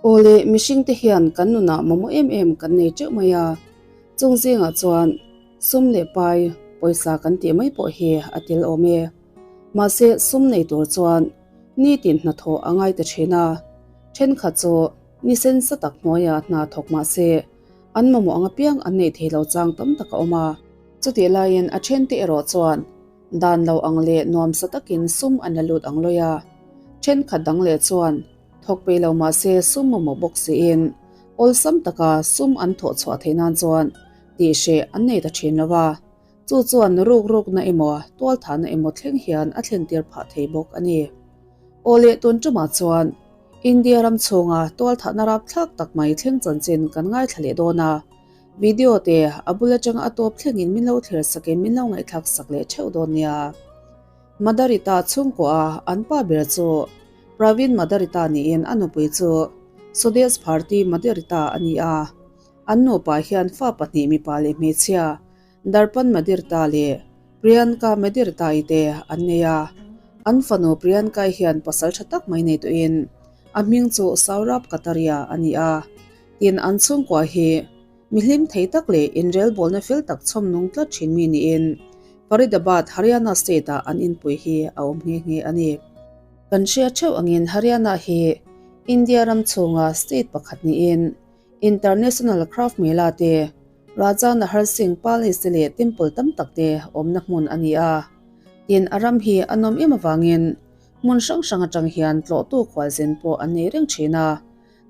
Awle, mihring te hian kan nunah mamawh em em kan nei teuh mai a, chung zingah chuan sum leh pai, pawisa kan tih mai pawh hi a tel awm e. Mahse, sum nei tur chuan nitin hnathawh a ngai ta thin a, thenkhat chu ni sensa tak hnuaia hna thawk mahse an mamawh ang apiang an neih thei lo chang tam tak a awm a. Chutih laiin a thente erawh chuan dan lo ang leh nuamsa takin sum an la lut ang lawi a, thenkhat dang leh chuan thawk peih lo mahse sum mamawh bawk siin awlsam taka sum an thawh chhuah theih nan chuan tihhreh an nei ta thin lo a, chu chuan ruk rukna emaw tualthahna emaw thleng hian a thlentir phah thei bawk a ni. Aw leh tun tumah chuan India ram chhunga tualthahna rapthlak tak mai thleng chanchin kan ngaithla leh dawn a, Video te a bul atanga a tawp thlengin min lo thlir sakin min lo ngaihthlak sak leh theuh dawn nia. Madarita chhungkaw a an pa ber chu Pravin Madarita niin a nupui chu Sudesh Bharti Madarita a ni a. An nupa hian fa pahnih mipa leh hmeichhia Darpan Madirta leh Priyanka Madirta-i te an nei a. An fanu Priyanka-i hian pasal tha tak mai nei tawhin a hming chu Saurabh Kataria a ni a. Tin, an chhungkua hi mi hlim thei tak leh inrelbawlna fel tak chhawm nung tlat thin mi niin Faridabad, Haryana state-ah an inpui hi a awm nghe nghe a ni. Kan hria theuh angin Haryana hi India ram chhunga state pakhat niin International Craft Mela te, Raja Nahar Singh Palace te leh temple tam tak te awmna hmun a ni a. Tin, a ram hi a nawm em avangin hmun hrang hrang atang hian tlawhtu khualzin pawh an nei reng thin a.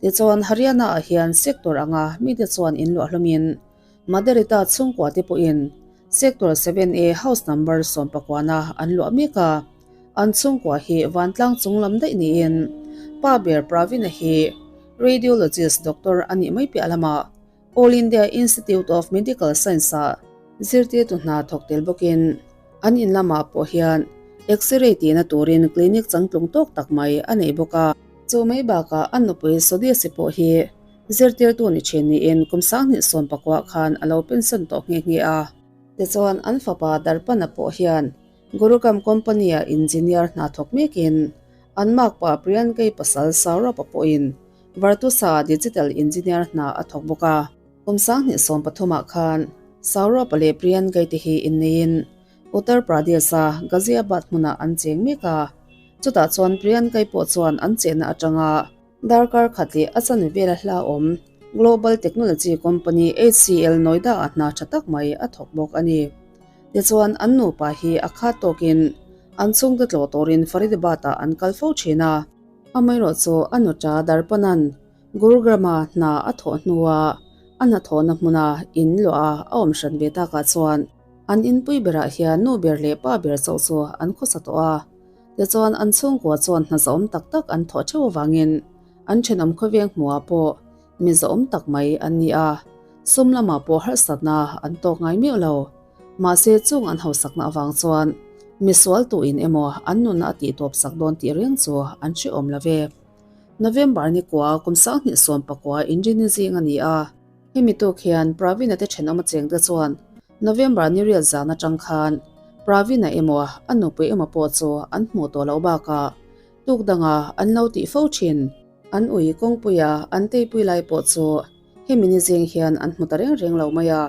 Tichuan, Haryana-ah hian sector anga mite chuan in luah hlawmin Madarita chhungkua te pawhin Sector 7A house number sawmpakuana an luah mek a. An chhungkua hi vantlang chung lam daih niin pa ber Pravin-a hi Radiologist doctor a nih mai piah lamah All India Institute of Medical Science-ah zirtirtu hna thawk tel bawkin an in lamah pawh hian X-ray tihna turin clinic changtlung tawk tak mai a nei bawk a. Chu mai bakah a nupui Sodesi pawh hi zirtirtu ni thin niin kum sanghnih sawm pakua khan a lo pension tawh nghe nghe a. Tichuan an fapa Darpana pawh hian Gurugram company-ah engineer hna thawk mekin an makpa Priyankai pasal Saurabh-a pawhin Vartusa digital engineer hna a thawk bawk a. Kum sanghnih sawm pathumah khan Saurabh-a leh Priyankai te hi inneiin Uttar Pradesh-a Ghaziabad hmunah an cheng mek a. Chutah chuan Priyankai pawh chuan an chenna atanga darkar khat leh a chan vela hla awm Global Technology Company HCL Noida-ah hna tha tak mai a thawk bawk a ni. Tichuan an nupa hi a khat tawkin an chhungte tlawh turin Faridabad-ah an kal fo thin a. Amaherawh chu a nuta Darpanan Gurugram-a hna a thawh hnua a hnathawhna hmuna in luah a a awm hran ve takah chuan an inpui berah hian nu ber leh pa ber chauh chu an khawsa tawh a. Tichuan an chhungkua chuan hna zahawm tak tak an thawh theuh avangin an thenawm khawveng hmuhah pawh mi zahawm tak mai an ni a, sum lamah pawh harsatna an tawk ngai miah lo. Mahse chung an hausakna avang chuan mi sual tuin emaw an nunna a tihtawp sak dawn tih reng chu an hrehawm lo ve. November ni kua kum sanghnih sawm pakua inrini zing a ni a, hemi tuk hian Pravina te thenawm a chengte chuan November ni riat zan atang khan Pravina emaw a nupui emaw pawh chu an hmuh tawh loh bakah tuk danga an lo tih fo thin. An ui kawngpuia an teipui lai pawh chu hemi ni zing hian an hmu ta reng reng lo mai a.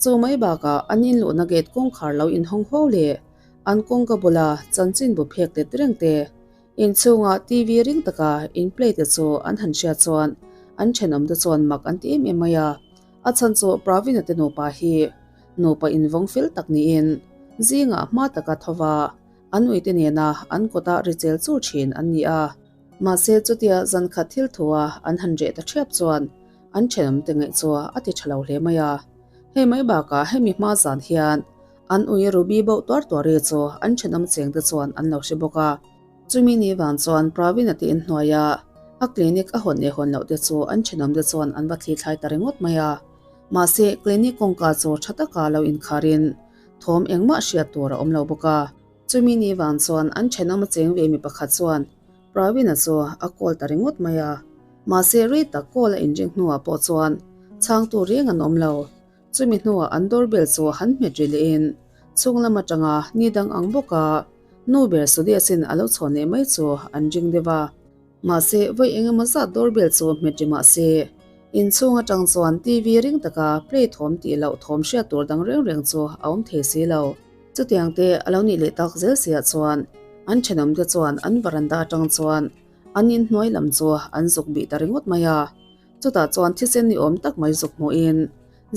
Chu mai bakah an inluhna gate kawngkhar lo inhawng huau leh an kawngka bula chanchinbu phek let reng te Inchhunga TV ring taka in play te chu an han hriat chuan an thenawmte chuan mak an ti em em mai a. A chhan chu Pravina te nupa hi nupa invawng fel tak niin zingah hma taka thova an uite nena an kawta ri chel chur thin an ni a. Mahse chutia zan khat thil thua an han reh ta thiap chuan an thenawmte ngaih chu a ti tha lo hle mai a. Hei mai bakah hemi hma zan hian An ui Ruby boh tuar tuar ri chu an thenawm cheng te chuan an lo hre bawk a. Chumi ni vang chuan Pravin a ti inhnuai a, a clinic a hawn leh hawn loh te chu an thenawm te chuan an va thli thlai ta ringawt mai a. Mahse, clinic kawngka chu tha taka lo inkharin thawm engmah hriat tur a awm lo bawk a. Chumi ni vang chuan an thenawm a cheng ve mi pakhat chuan Pravin-a chu a call ta ringawt mai a. Mahse, rei tak call a inring hnuah pawh chuan chhangtu reng an awm lo. Chumi hnuah an doorbell chu han hmet ri lehin chhung lam atanga ni dang ang bawka nu ber Sudesh-in a lo chhawn leh mai chu an ring deuh a. Mahse, vawi eng emaw zat doorbell chu hmet ri mah se, inchhung atang chuan TV ring taka play thawm tih loh thawm hriat tur dang reng reng chu a awm thei si lo. Chutiang te a lo nih leh tak zel siah chuan an thenawmte chuan an varanda atang chuan an inhnuai lam chu an zuk bih ta ringawt mai a. Chutah chuan thisen ni awm tak mai zuk hmuhin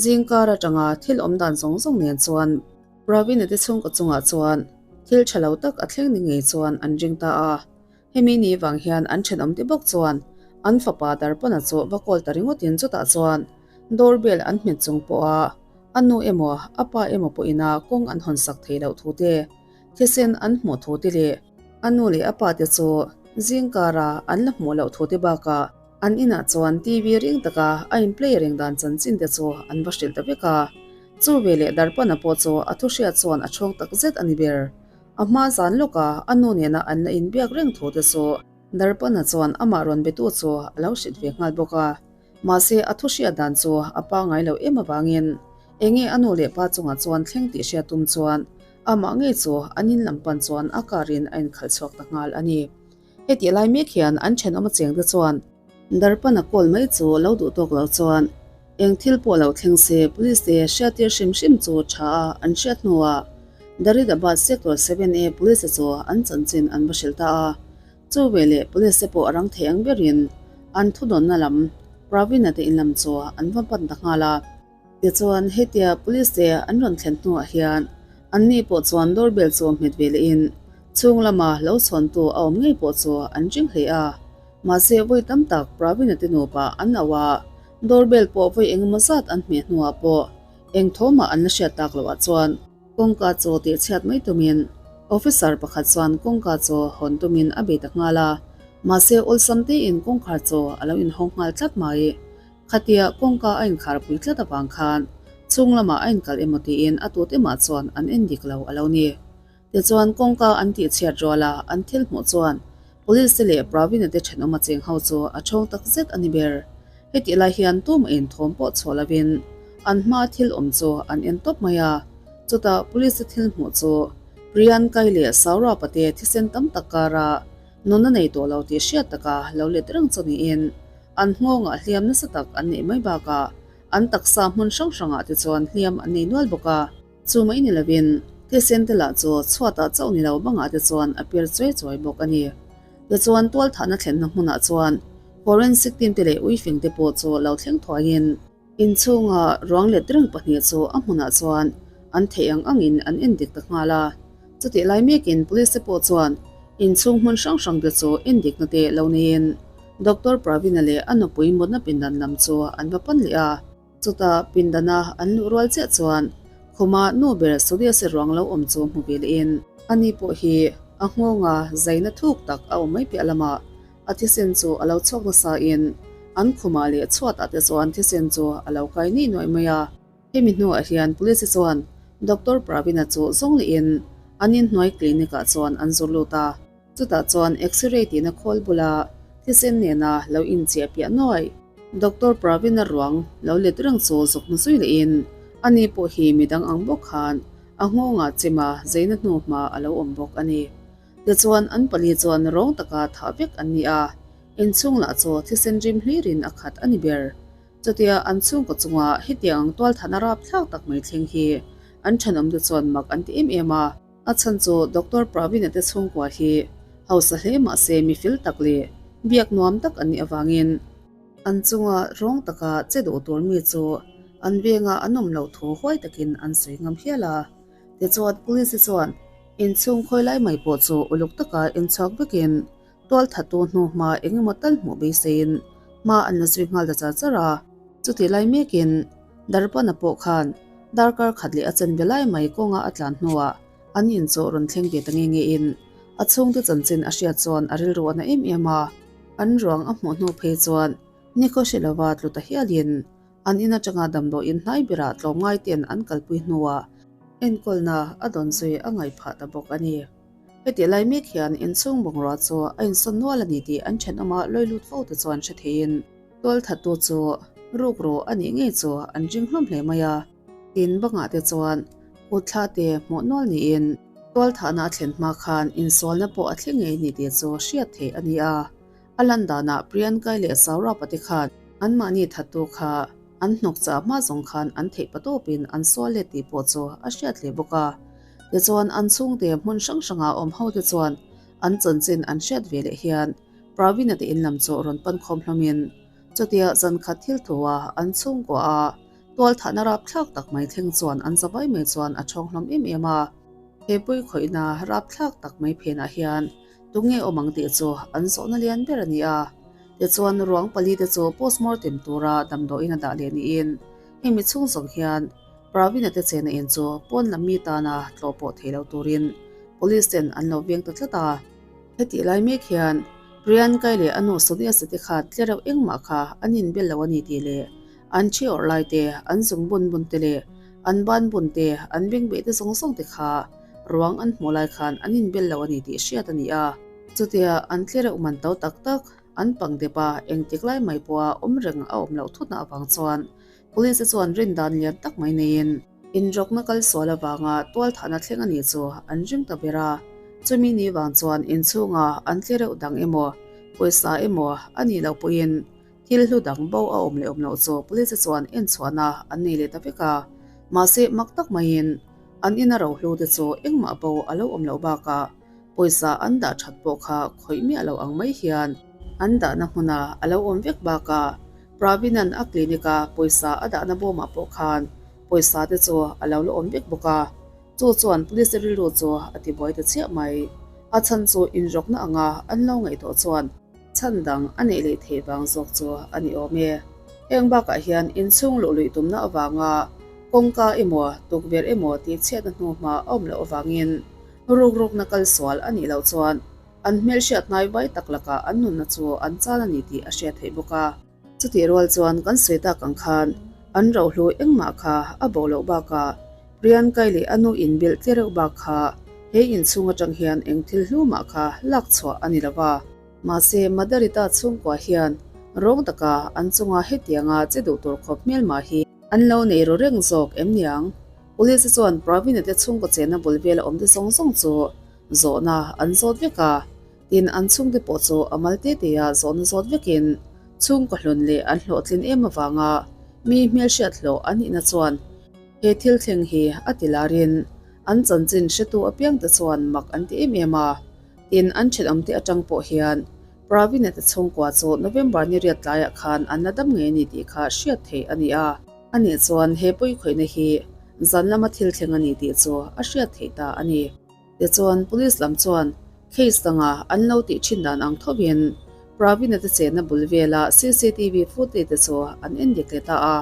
zingkar atanga thil awm dan zawng zawng nen chuan Pravina te chhungkaw chungah chuan thil tha lo tak a thleng ni ngei chuan an ring ta a. Hemi ni vang hian an thenawmte bawk chuan an fapa Darpana chu va call ta ringawtin chutah chuan doorbell an hmet chung pawha a nu emaw a pa emaw pawhina kawng an hawn sak thei loh thu te, thisen an hmuh thu te leh a nu leh a pa te chu zingkara an la hmuh loh thu te bakah An inah chuan TV ring taka a in play reng dan chanchin te chu an va hrilh ta vek a. Chu veleh Darpana pawh chu a thu hriat chuan a chhawng tak zet a ni ber. A hma zan lawka a nu nena an la inbiak reng thu te chu Darpana chuan amah rawn betu chu a lo hrilh ve nghal bawk a. Mahse a thu hriat dan chu a pangai lo em avangin enge a nu leh pa chungah chuan thleng tih hriat tum chuan amah ngei chu an in lam pan chuan a car in a inkhalh chhuak ta nghal a ni. Hetih lai mek hian an thenawm a cheng te chuan Darpana call mai chu lo duh tawk lo chuan eng thil pawh lo thleng se police te hriattir hrim hrim chu tha a an hriat hnuah Daridabad Sector 7A police te chu an chanchin an va hrilh ta a. Chu veleh police te pawh a rang thei ang berin an thudawnna lam Pravina te in lam chu an va pan ta nghal a. Tichuan, hetia police te an rawn thlen hnuah hian anni pawh chuan doorbell chu hmet ve lehin chhung lama lo chhawntu a awm ngei pawh chu an ring hle a. Mahse, vawi tam tak Pravina te nupa an auh a, doorbell pawh vawi engemaw zat an hmeh hnuah pawh eng thawmah an la hriat tak loh ah chuan kawngka chu tihchhiat mai tumin officer pakhat chuan kawngka chu hawn tumin a bei ta nghal a. Mahse, awlsam tein kawngkhar chu a lo inhawng nghal tlat mai. Khatia kawngka a inkharpui tlat avang khan chhung lamah a inkal emaw tiin a tut emah chuan an en dik lo a lo ni. Tichuan kawngka an tihchhiat ruala an thil hmuh chuan Police te leh Pravina te thenawm a cheng ho chu a thawng tak zet a ni ber. Hetih lai hian tumah in thawm pawh chhuah lovin an hmaa thil awm chu an en tawp mai a. Chutah Police te thil hmuh chu Priyankai leh Saurabh-a te thisen tam tak kara nunna nei tawh lo tih hriat taka lo let reng chu niin An nghawngah hliam nasa tak an neih mai bakah an taksa hmun hrang hrangah te chuan hliam an nei nual bawk a. Chu mai ni lovin thisen te lah chu chhuatah chauh ni lo bangah te chuan a pir chuai chuai bawk a ni. Tichuan tualthahna thlenna hmunah chuan forensic team te leh uifing te pawh chu lo thleng thuaiin inchhunga ruang let reng pahnih chu a hmunah chuan an theih ang angin an en dik ta nghal a. Chutih lai mekin police te pawh chuan inchhung hmun hrang hrang te chu en dikna te lo neiin Doctor Pravina leh a nupui mutna pindan lam chu an va pan leh a. Chutah pindana an luh rual chiah chuan khuma nu ber Suryasi ruang lo awm chu hmu ve lehin ani pawh hi a nghawnga zaina thuk tak a awm mai piah lamah a thisen chu a lo chhuak nasa in an khumah leh chhuatah te chuan thisen chu a lo kai ni nuaih mai a. Hemi hnuah hian Police chuan Doctor Pravina chu zawng lehin an inhnuai clinic ah chuan an zur lut a. Chutah chuan X-ray tihna khawl bula thisen nena lo inchiah piah nuai Doctor Pravina ruang lo let reng chu zuk hmu zui lehin ani pawh hi midang ang bawk khan a nghawngah chima zeina hnu hma a lo awm bawk a ni. Tichuan an pali chuan rawng taka thah vek an ni a, inchhung lah chu thisen rim hlirin a khat a ni ber. Chutia an chhungkaw chunga hetiang ang tualthana rapthlak tak mai thleng hi an thenawmte chuan mak an ti em em a. A chhan chu Doctor Pravina te chhungkua hi hausa hle mahse mi fel tak leh biak nuam tak an nih avangin an chunga rawng taka che duh tur mi chu an venga an awm loh thu huai takin an sawi ngam hial a. Tichuan Police te chuan inchhung khawi lai mai pawh chu uluk taka inchhuak vekin Tualthatu hnu hma eng emaw tal hmuh beiseiin hma an la zui nghal ta char char a. Chutih lai mekin Darpana pawh khan darkar khat leh a chen ve lai mai kawnga a tlan hnuah an inchawh rawn thleng ve ta nge ngein a chhungte chanchin a hriat chuan a rilru a na em em a. An ruang a hmuh hnu phei chuan nikhaw hre lova tlu ta hialin an in atanga damdawiin hnai berah tlawmngai ten an kalpui hnuah enkawlna a dawn zui a ngaih phah ta bawk a ni. Hetih lai mek hian inchhung bungrua chu a insawn nual a ni tih an thenawma lawi lut fo te chuan hre theiin tualthattu chu rukru a nih ngei chu an ring hlawm hle mai a. Tin, bangah te chuan kutthla te hmuh nual niin tualthahna a thlen hma khan insualna pawh a thleng ngei ni tih chu hriat theih a ni a. A lan danah Priyanka leh Saurabh-a te khan anmahni thattu kha an hnawk chah hma zawng khan an theih patawpin an sual let tih pawh chu a hriat hle bawk a. Tichuan an chhungte hmun hrang hranga awm ho te chuan an chanchin an hriat ve leh hian Pravina te in lam chu rawn pan khawm hlawmin chutia zan khat thil thu a an chhungkua a tualthahna rapthlak tak mai thleng chuan an zavai mai chuan a chhawng hlawm em em a. He puikhawihna rapthlak tak mai phenah hian Tunge awm ang tih chu an zawhna lian ber a ni a. Tichuan ruang palite chu postmortem tura damdawiin a dah leh niin hemi chhung zawng hian Pravina te chena in chu pawn lam mi tana tlawh pawh thei lo turin police ten an lo veng ta tlat a. Hetih lai mek hian Priyankai leh a nu Sonia Sati khan tlereuh engmah kha an inbel lo a ni tih leh an thi awrh lai te, an zung bun bun te leh an ban bun te, an bengbeh te zawng zawng te kha Ruang an hmuh lai khan an inbel lo a ni tih hriat a ni a. Chutia an tlereuh man to tak tak, an pang dep a, engtik lai mai pawha awm reng a awm loh thutna avang chuan Police te chuan rin dan lian tak mai neiin inrawkna kal sual avanga tualthahna thleng a nih chu an ring ta ber a. Chumi ni vang chuan inchhunga an tlereuh dang emaw, pawisa emaw a nih loh pawhin Thil hlu dang bo a awm leh awm loh chu police chuan en chhuahna an nei leh ta vek a, mahse mak tak maiin an ina rohlu te chu engmah bo a lo awm loh bakah pawisa an dah that pawh kha khawih miah lo ang mai hian an dahna hmuna a lo awm vek bakah Pravin-a'n a clinic-a pawisa a dahna bawmah pawh khan pawisa te chu a lo la awm vek bawk a, chu chuan police rilru chu a tibuai ta chiah mai. A chhan chu inrawkna anga an lo ngaihtuah chuan. Chhan dang a neih leh theih vang zawk chu a ni awm e. Heng bakah hian inchhung luh luih tumna avanga kawngka emaw tukverh emaw tih chhiatna hnu hma a awm loh avangin rukrukna kal sual a nih loh chuan an hmelhriat hnai vai tak lakah an nunna chu an chan a ni tih a hriat theih bawk a. Chutih rual chuan kan sawi tak ang khan an rohlu engmah kha a bo loh bakah Priyankai leh a nu inbilh tle reuh bak kha he inchhung atang hian eng thil hlu mah kha lak chhuah a ni lo va. Mahse Madarita chhungkua hian rawng taka an chunga hetianga che duh tur khawp hmelmah hi an lo nei ru reng zawk em niang? Police chuan Pravina te chhungkaw chenna bul vela awmte zawng zawng chu zawhna an zawt vek a. Tin, an chhungte pawh chu a mal te te a zawhna zawt vekin chhungkaw hlun leh an hlawhtlin em avanga mi hmelhriat hlawh an nihna chuan he thil thleng hi a ti larin an chanchin hretu apiangte chuan mak an ti em em a. Tin, an thenawmte atang pawh hian Pravina te chhungkua chu November ni riat tlaiah khan an la dam ngei a ni tih kha hriat theih a ni a. Ani chuan he pawikhawihna hi zan lama thil thleng a ni tih chu a hriat theih ta a ni. Tichuan, Police lam chuan case danga an lo tih thin dan ang thovin Pravina te chenna bul vela cctv footage te chu an en dik leh ta a.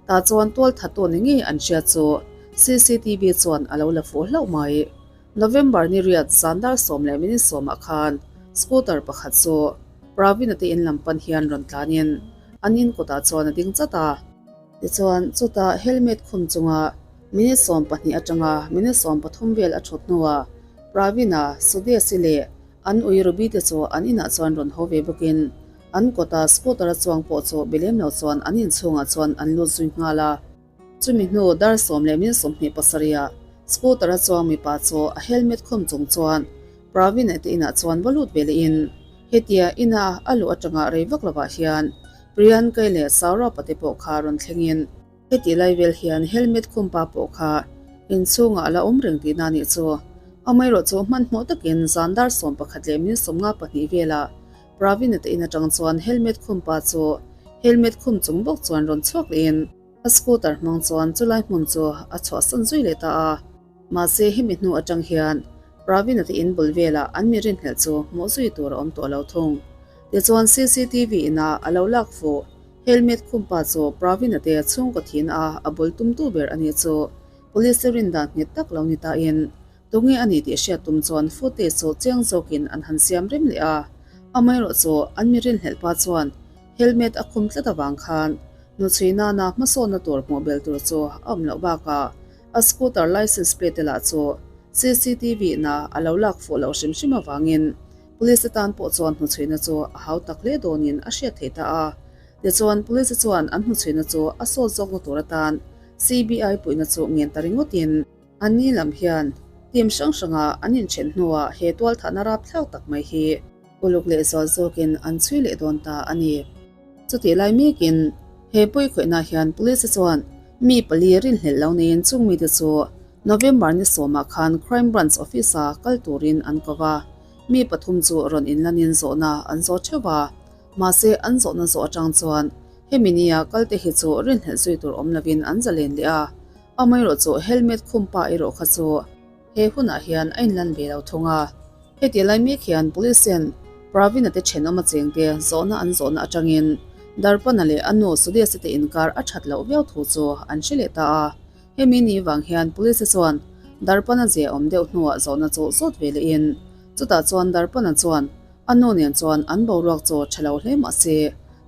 Tah chuan tual thattu ni ngei an hriat chu cctv chuan a lo la fuh hlauh mai. November ni riat zan dar 10 leh minute sawmah khan scooter pakhat chu Pravina te in lam pan hian rawn tlanin an in kawtah chuan a ding chat a. Tichuan, chutah helmet khum chunga Minute 12 atanga minute 13 vel a thut hnuah Pravina, Sudesi leh an ui Ruby te chu an inah chuan rawn haw ve bawkin an kawta scooter a chuang pawh chu be lem lo chuan an inchhungah chuan an lut zui nghal a. Chumi hnu dar 10 leh minute 27 ah scooter a chuang mipa chu a helmet khum chung chuan Pravina te inah chuan va lut ve lehin hetia ina a luh atanga rei vak lovah hian Priyanka leh Saurabh-a te pawh kha rawn thlengin Heti lai vel hian helmet khum pa pawh kha inchhungah a la awm reng tihna a nih chu. Amaherawh chu hmanhmawh takin zan dar 11 leh min 52 velah Pravina te in atang chuan helmet khum pa chu helmet khum chung bawk chuan rawn chhuak lehin a scooter hmang chuan chulai hmun chu a chhuahsan zui leh ta a. Mahse hemi hnu atang hian Pravina te in bul velah an mi rinhlelh chu hmuh zui tur a awm tawh lo thung. Tichuan cctv ina a lo lak fuh. Helmet khumpa chu Pravina te chhungkaw thin a a bul tumtu ber a nih chu Police te rin dan nghet tak lo ni ta in tunge a ni tih hriat tum chuan footage chu chiang zawkin an han siam rem leh a. Amaherawh chu an mi rinhlelh pa chuan helmet a khum tlat avang khan hnuchhui nana hmasawnna tur hmuh bel tur chu a awm loh bakah a scooter license plate te lah chu cctv na a lo lak fuh loh hrim hrim avangin Police atan pawh chuan hnuchhuihna chu a hau tak hle dawnin a hriat theih ta a. Tichuan, Police chuan an hnuchhuihna chu a sawt zawkna tur atan CBI puihna chu ngen ta ringawtin, anni lam hian team hrang hranga an inthen hnuah he tualthahna rapthlak tak mai hi. Uluk leh zual zawkin an chhui leh dawn ta a ni. Chutih lai mekin he pawikhawihna hian Police chuan mi pali rinhlelh lo neiin chung mite chu November ni sawmah khan Crime Branch Office-a kal turin an ko va. Mi pathum chu rawn inlanin zawhna an zawh theuh a. Mahse an zawhna zawh atang chuan hemi nia kalte hi chu rinhlelh zui tur awm lovin an zalen leh a. Amaherawhchu helmet khum pa erawh kha chu He hunah hian a inlan ve lo thung a. Heti lai mek hian Police ten Pravina te thenawm a chengte zawhna an zawhna atangin Darpana leh a nu Sudesi te inkar a that loh viau thu chu an hre leh ta a. Hemi ni vang hian Police te chuan Darpana zia awm deuh hnuah zawhna chu zawt ve lehin chutah chuan Darpana chuan a nu nen chuan an boruak chu tha lo hle mah se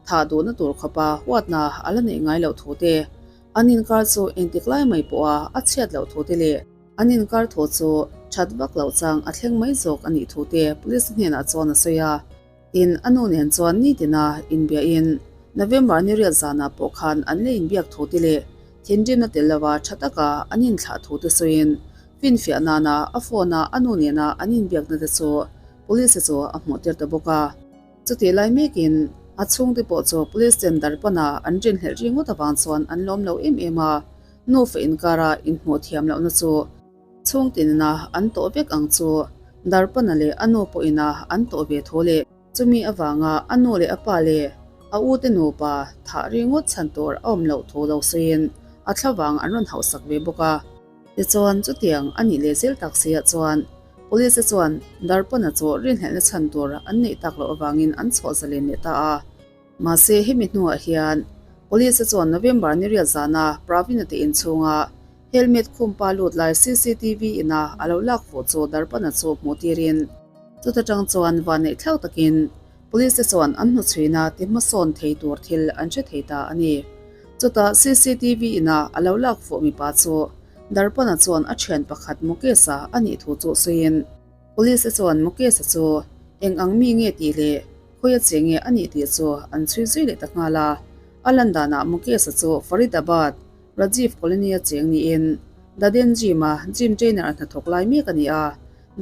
thah duhna tur khawpa huatna a la neih ngai loh thu te an inkar chu engtik lai mai pawha a chhiat loh thu te leh An inkar thu chu that vak loh chang a thleng mai zawk a nih thu te police hnenah chuan a sawi a. Tin, a nu nen chuan nitina inbiahin November ni riat zanah pawh khan an la inbiak thu te leh thinrimna tel lova tha taka an inthlah thu te sawiin finfiah nana a phone a a nu nena an inbiakna te chu police chu a hmuh tir ta bawk a. Chutih lai mekin a chhungte pawh chu police ten darpana an rinhlelh ri ngawt avang chuan an lawm lo em em a. Nufa inkara inhmuh thiam lohna chu chhungtinna an tawh vek ang chu Darpana leh a nu pawhina an tawh ve tho leh chumi avanga a nu leh a pa leh a ute nupa thah ri ngawt chhan tur a awm loh thu lo sawiin a thlavang an rawn hauhsak ve bawk a. Tichuan chutiang a nih leh zel tak siah chuan Police te chuan Darpana chu rinhlelhna chhan tur an neih tak loh avangin an chhuah zalen leh ta a. Mahse, hemi hnuah hian Police te chuan November ni riat zana Pravina te inchhunga helmet khumpa lut lai cctv ina a lo lak fuh chu Darpana chu hmuh tirin chuta tang chuan vanneih thlak takin Police te chuan an hnuchhuina ti hmasawn thei tur thil an hre thei ta a ni. Chutah cctv ina a lo lak fuh mipa chu Darpana chuan a thian pakhat Mukesh-a a nih thu chu sawiin Police te chuan Mukesh-a chu eng ang mi nge tih leh Khawi a che nge a nih tih chu an chhui zui leh ta nghal a. A lan danah Mukesh-a chu Faridabad, Rajiv Colony-a cheng niin Daden Gym-a gym trainer a hnathawk lai mek a ni a.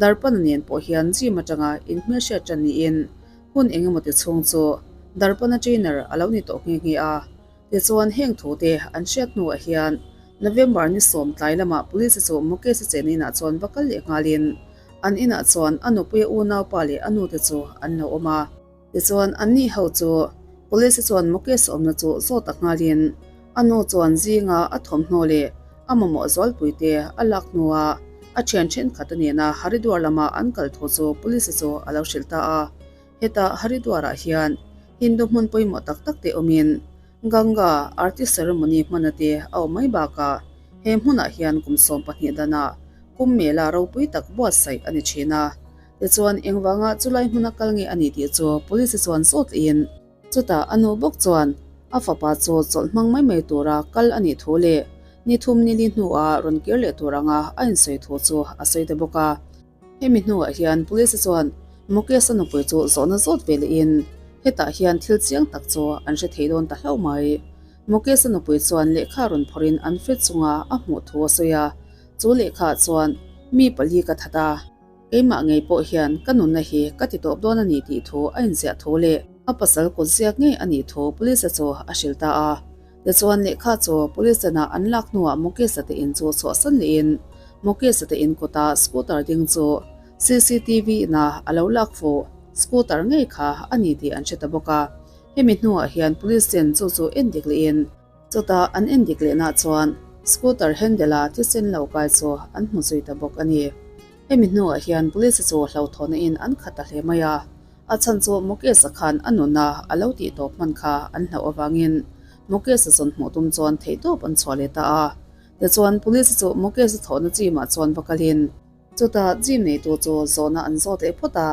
Darpana nen pawh hian gym atanga inhmelhriat tan niin hun eng emaw ti chhung chu Darpana trainer a lo ni tawh nghe nghe a. Tichuan heng thute an hriat hnuah hian November ni sawm tlai lamah Police chu Mukesh-a chen inah chuan va kal leh nghalin an inah chuan a nupuia unaupa leh a nute chu an lo awm a. Tichuan anni ho chu Police chuan Mukesh awmna chu zawt a nghalin a nu chuan zinga a thawmhnaw leh a mamawh zualpuite a lak hnuah a thian thenkhat a nena Haridwar lama an kal thu chu Police chu a lo hrilh ta a. Hetah Haridwar-ah hian Hindu hmun pawimawh tak tak te awmin Ganga Aarti Ceremony hmana te a awm mai bakah he hmunah hian kum 12 danah Kumbh Mela ropui tak buatsaih a ni thin a. Tichuan engvanga chulai hmuna kal nge a ni tih chu Police chuan zawt lehin chutah a nu bawk chuan a fapa chu chawlh hmang mai mai tura kal a nih thu leh ni thum nili hnuah rawn kir leh tur anga a insawi thu chu a sawi ta bawk a. Hemi hnuah hian Police chuan Mukesh-a nupui chu zawhna zawt ve lehin hetah hian thil chiang tak chu an hre thei dawn ta hlauh mai. Mukesh-a nupui chuan lehkha rawn phawrhin an fridge chunga a hmuh thu a sawi a, chu lehkhaah chuan mi pali ka that a, keimah ngei pawh hian ka nunna hi ka ti tawp dawn a ni tih thu a inziah thu leh a pasal kut ziak ngei a nih thu Police chu a hrilh ta a. Tichuan lehkha chu Police ṭanah an lak hnuah Mukesh-a te in chu chhuahsan lehin Mukesh-a te in kawta scooter ding chu cctv ina a lo lak fuh scooter ngei kha a ni tih an hre ta bawk a. Hemi hnuah hian Police ten chu chu en dik lehin chutah an en dik lehnah chuan scooter handle-a thisen lo kai chu an hmu zui ta bawk a ni. Hemi hnuah hian Police chu hlauthawhna in an khat ta hle mai a. A chhan chu Mukesh-a khan a nuna a lo tih tawp hman kha an hlauh avangin Mukesh-a zawn hmuh tum chuan theihtawp an chhuah leh ta a. Tichuan Police chu Mukesh-a thawhna gym-ah chuan va kalin chutah gym neitu chu zawhna an zawt leh phawt a.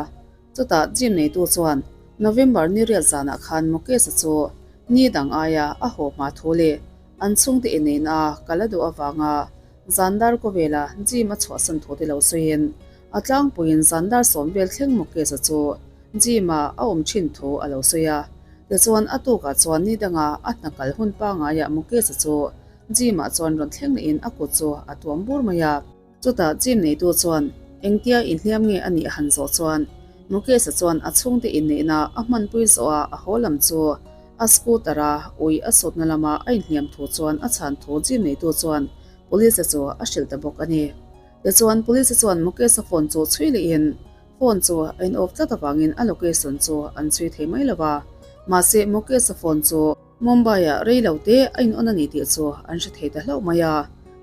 Chutah gym neitu chuan November ni riat zanah khan Mukesh-a chu ni dang aia a haw hma thu leh an chhungte inneihna a kal a duh avanga zan dar kawvela gym a chhuahsan thu te lo sawiin A tlangpuiin zandar sawm vel thleng Mukesh-a chu gym-ah a awm thin thu a lo sawi a. Tichuan a tukah chuan ni danga a hna kal hun pangaiah Mukesh-a chu gym-ah chuan rawn thleng lehin a kut chu a tuam bur mai a. Chutah gym neitu chuan engtia inhliam nge a nih a han zawh chuan. Mukesh-a chuan a chhungte inneihna a hmanpui zawh a, a haw lam chu a scooter-a ui a sutna lama a inhliam thu chuan a chhan thu gym neitu chuan police-a chu a hrilh ta bawk a ni. Tichuan, police-a chuan Mukesh-a phone chu chhui lehin phone chu a in off tlat avangin a location chu an chhui thei mai lo va, mahse Mukesh-a phone chu Mumbai-ah rei lo te a in on a ni tih chu an hre thei ta hlauh mai a,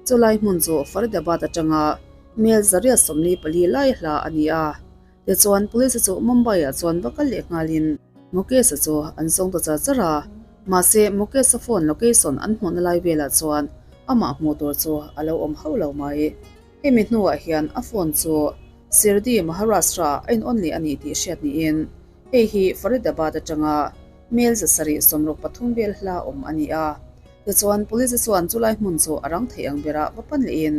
chulai hmun chu Faridabad atanga mel 144 lai hla a ni a. Tichuan, police chu Mumbai-ah chuan va kal leh nghalin Mukesh-a chu an zawng ta char char a, mahse Mukesh-a phone location an hmuhna lai velah chuan amah hmuh tur chu a lo awm hauh lo mai. Hemi hnuah hian a phone chu Shirdi, Maharashtra-ah a in on leh a ni tih hriat niin hei hi Faridabad atanga mel 763 vel hla awm a ni a. Tichuan, police chuan chulai hmun chu a rang thei ang berah va pan lehin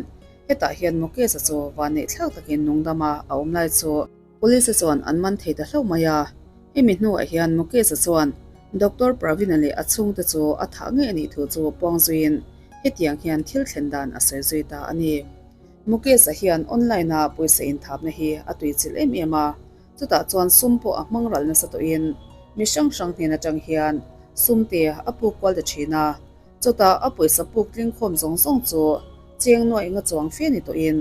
Hetah hian Mukesh-a chu vanneih thlak takin nungdama a awm lai chu Police chuan an man thei ta hlauh mai a. Hemi hnuah hian Mukesh-a chuan Doctor Pravin-a leh a chhungte chu a thah ngei a nih thu chu puang zuiin hetiang hian thil thlen dan a sawi zui ta a ni. Mukesh-a hian online-a pawisa inthapna hi a tuichilh em em a, chutah chuan sum pawh a hmang ral nasa tawhin mi hrang hrang hnen atang hian sum te a puk kual ta thin a. Chutah a pawisa puk tling khawm zawng zawng chu cheng nuaih nga chuang fe ni tawhin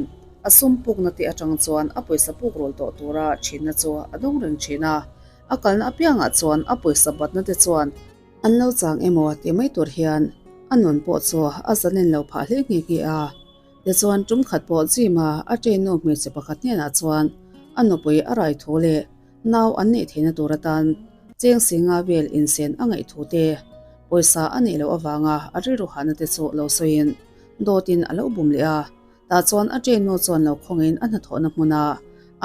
a sum pukna te atang chuan a pawisa puk rawl tawh tura thinna chu a dawng reng thin a. A kalna apiangah chuan a pawisa batna te chuan an lo chang emaw tih mai tur hian a nun pawh chu a zalen lo phah hle nghe nghe a. Tichuan tum khat pawh gym a a train nu hmeichhe pakhat hnenah chuan a nupui a rai thu leh Nau an neih theihna tur atan cheng singa vel insen a ngaih thu te, pawisa a neih loh avanga a rilru hahna te chu lo sawiin dawtin a lo bum leh a. Tah chuan a train nu chuan lo khawngin a hnathawhna hmuna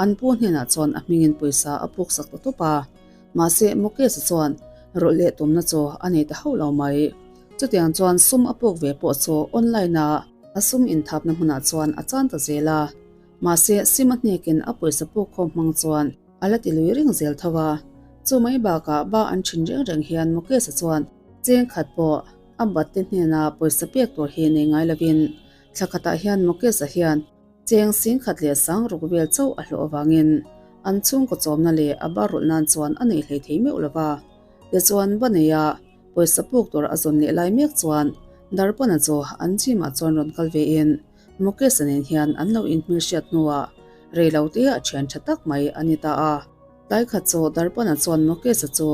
an pu hnenah chuan a hmingin pawisa a puk sak ta tawp a. Mahse Mukesh-a chuan rawlh leh tumna chu a nei ta hauh lo mai. Chutiang chuan sum a puk ve pawh chu online-a a sum inthapna hmunah chuan a chan ta zel a. Mahse, sim a hnekin a pawisa puk khawm hmang chuan a la ti lui reng zel tho a. Chu mai bakah ba an thin reng reng hian Mukesh-a chuan cheng khat pawh a bat te hnena pawisa pek tur hi nei ngai lovin thla khatah hian Mukesh-a hian cheng sing khat leh sang ruk vel chauh a hlawh avangin an chhungkaw chawmna leh a ba rulh nan chuan a nei hlei thei meuh lo va. Tichuan, ba neia pawisa puk tur a zawn leh lai mek chuan Darpana chu an gym ah chuan rawn kal vein Mukesh-a nen hian an lo inhmelhriat hnuah rei lo te a thian tha tak mai a ni ta a. Tlai khat chu Darpana chuan Mukesh-a chu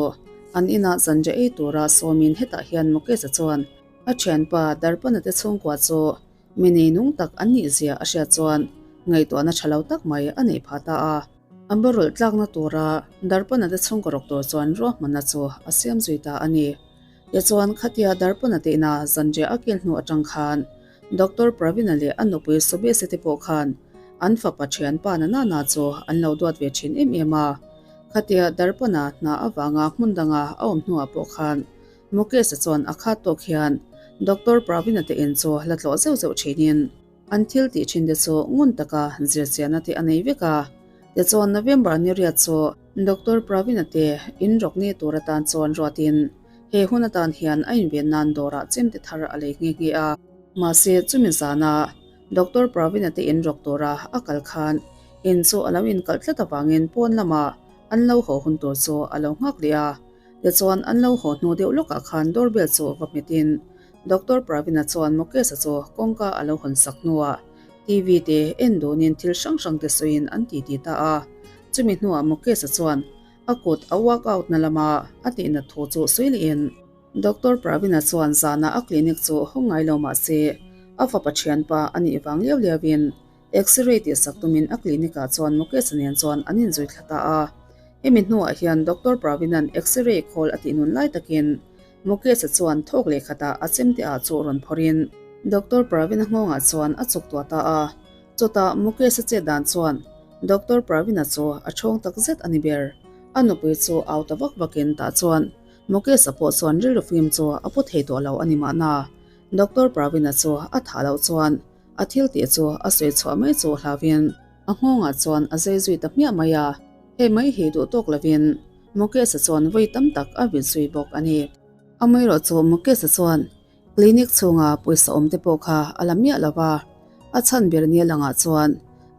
an inah zanriah ei tura sawmin hetah hian Mukesh-a chuan a thianpa Darpana te chhungkua chu mi nei nung tak an nih zia a hriat chuan ngaihtuahna tha lo tak mai a neih phah ta a. A barawlh tlakna tura Darpana te chhungkaw rawk tur chuan ruahmanna chu a siam zui ta a ni. Tichuan khatia Darpana te ina zanriah a kil hnu atang khan Doctor Pravina leh a nupui Sobese te pawh khan an fapa thianpa na nana chu an lo duat ve thin em em a. Khatia Darpana hna avanga hmun danga a awm hnuah pawh khan Mukesh-a chuan a khat tawk hian Doctor Pravina te in chu la tlawh zeuh zeuh thinin an thil tih thin te chu ngun taka zirchiahna te a nei vek a. Tichuan November ni riat chu Doctor Pravina te in rawk ni tur atan chuan ruatin He hun atan hian a inven nan dawrah chemte thar a lei nghe nghe a. Mahse, chumi zana Doctor Pravina te in rawk tura a kal khan in chu a lo inkalh tlat avangin pawn lama an lo haw hun tur chu a lo nghak leh a. Tichuan, an lo haw hnu deuh lawkah khan doorbell chu va hmetin Doctor Pravina chuan Mukesh-a chu kawngka a lo hawn sak hnuah TV te en dunin thil hrang hrang te sawiin an titi ta a. Chumi hnuah Mukesh-a chuan A kut a work out na lama a tihna thu chu sawi lehin Doctor Pravina chuan zana a clinic chu hawng ngai lo mah se a fapa thianpa a nih vang liau liauin X-ray tih sak tumin a clinic ah chuan Mukesh-a nen chuan an inzui thla ta a. Hemi hnuah hian Doctor Pravina'n X-ray khawl a tih nun lai takin Mukesh-a chuan thawk leh khatah a chemte ah chu rawn phawrhin Doctor Pravina nghawngah chuan a chuk tuah ta a. Chutah Mukesh-a chet dan chuan Doctor Pravina chu a chhawng tak zet a ni ber. A nupui chu au ta vak vakin tah chuan Mukesh-a pawh chuan rilru fim chu a pu thei tawh lo a ni mahna. Doctor Pravina chu a thah loh chuan a thil tih chu a sawi chhuah mai chu hlauhin a nghawngah chuan a zai zui ta hmiah mai a. Hei mai hi duh tawk lovin Mukesh-a chuan vawi tam tak a vin zui bawk a ni. Amaherawhchu Mukesh-a chuan Clinic chhunga pawisa awm te pawh kha a la miah lo va, a chhan ber nia langah chuan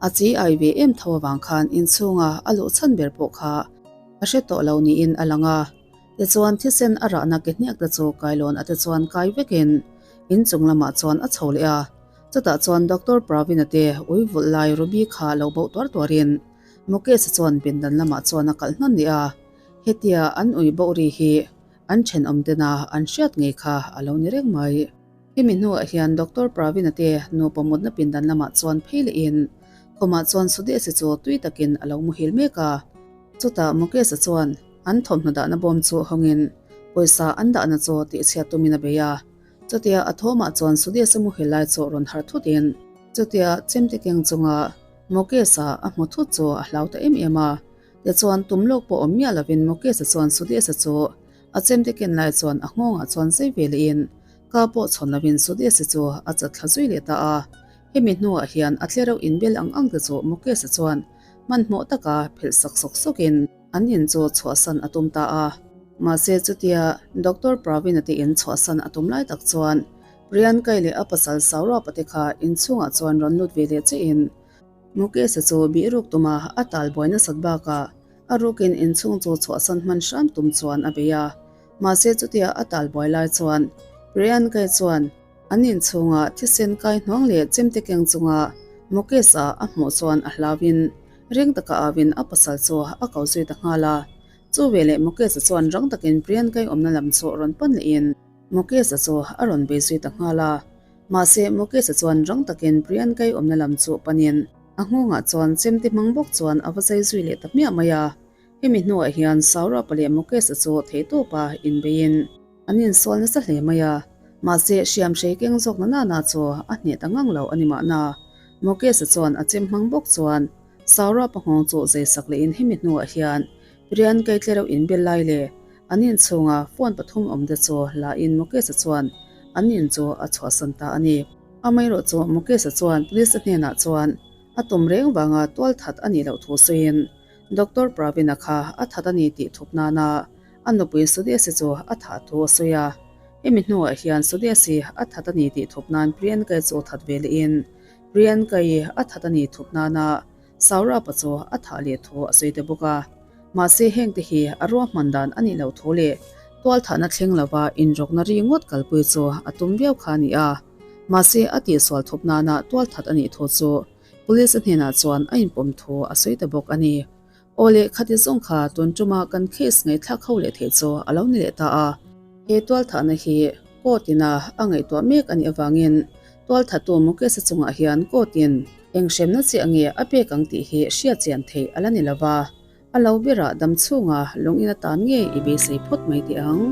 A chi ai ve em tho avang khan inchhunga a luh chhan ber pawh kha a hre tawh lo niin a lang a. Tichuan thisen a rahna ke hniak te chu kailawn a te chuan kai vekin inchung lamah chuan a chho leh a. Chutah chuan Doctor Pravin-a te ui vulh lai Ruby kha lo boh tuar tuarin Mukesh-a chuan pindan lamah chuan a kalh hnan leh a. Hetia an ui boh ri hi an thenawm tena an hriat ngei kha a lo ni reng mai. Hemi hnuah hian Doctor Pravin-a te nupa mutna pindan lamah chuan phei lehin khumah chuan Sudesh-i chu tui takin a lo muhil mek a. Chutah Mukesh-a chuan an thawmhnaw dahna bawm chu hawngin pawisa an dahna chu tihchhiat tumin a bei a. Chutia a thawmah chuan Sudesh-a muhil lai chu rawn harh thutin chutia chemte keng chunga Mukesh-a a hmu thut chu a hlau ta em em a. Tichuan tum lawk pawh awm miah lovin Mukesh-a chuan Sudesh-a chu a chemte ken lai chuan a nghawngah chuan zai ve lehin Ka pawh chhawn lovin Sudesh-i chu a chat thla zui leh ta a. Hemi hnuah hian a tlereuh inbel ang ang te chu Mukesh-a chuan hmanhmawh taka phelh sak sawk sawkin an in chu chhuahsan a tum ta a. Mahse chutia Doctor Pravin-a te in chhuahsan a tum lai tak chuan Priyanka-i leh a pasal Saurabh-a te kha inchhungah chuan rawn lut ve leh chiahin Mukesh-a chu bihruk tuma a talbuai nasat bakah a rukin inchhung chu chhuahsan hman hram tum chuan a bei a. Mahse chutia a tal buai lai chuan Priyanka chuan an inchhunga thisen kai hnuang leh chemte keng chunga Mukesh-a a hmuh chuan a hlauin ring taka auin a pasal chu a ko zui ta nghal a. Chu veleh Mukesh-a chuan rang takin Priyanka-i awmna lam chu rawn pan lehin Mukesh-a chu a rawn bei zui ta nghal a. Mahse Mukesh-a chuan rang takin Priyanka-i awmna lam chu panin a nghawngah chuan chemte hmang bawk chuan a va zai zui leh ta hmiah mai a. Hemi hnuah hian Saurabh-a leh Mukesh-a chu theihtawpa inbeiin an insual nasa hle mai a, mahse hriam hrei keng zawk na nana chu a hneh ta ngang lo a ni mahna. Mukesh-a chuan a chem hmang bawk chuan Saurabh-a nghawng chu zeisak lehin hemi hnuah hian Priyanka-i tlereuh inbel lai leh an inchhunga phone pathum awm te chu la in Mukesh-a chuan an in chu a chhuahsan ta a ni. Amaherawhchu Mukesh-a chuan police-a hnenah chuan a tum reng vanga tualthat a nih loh thu sawiin Doctor Pravin-a kha a that a ni tih thup nana a nupui Sudesi chu a thah thu a sawi a. Hemi hnuah hian Sudesi a that a ni tih thup nan Priyanka-i chu that ve lehin Priyanka-i a that a ni thup nana Saurabh-a chu a thah leh thu a sawi ta bawk a. Mahse hengte hi a ruahman dan a nih loh thu leh tualthahna thleng lova inrawkna ri ngawt kalpui chu a tum viau kha a ni a. Mahse a tihsual thup nana tualthat a nih thu chu Police a hnenah chuan a inpawm thu a sawi ta bawk a ni. Aw leh khati zawng kha tun tuma kan case ngaihthlak ho leh theih chu a lo ni leh ta a. He tualthahna hi court ina a ngaihtuah mek a nih avangin tualthatu Mukesh-a chungah hian court in eng hremna chiah nge a pek ang tih hi hriatchian theih a la ni lo va. A lo berah dam chhunga lungin atan ngei i beisei phawt mai teh ang.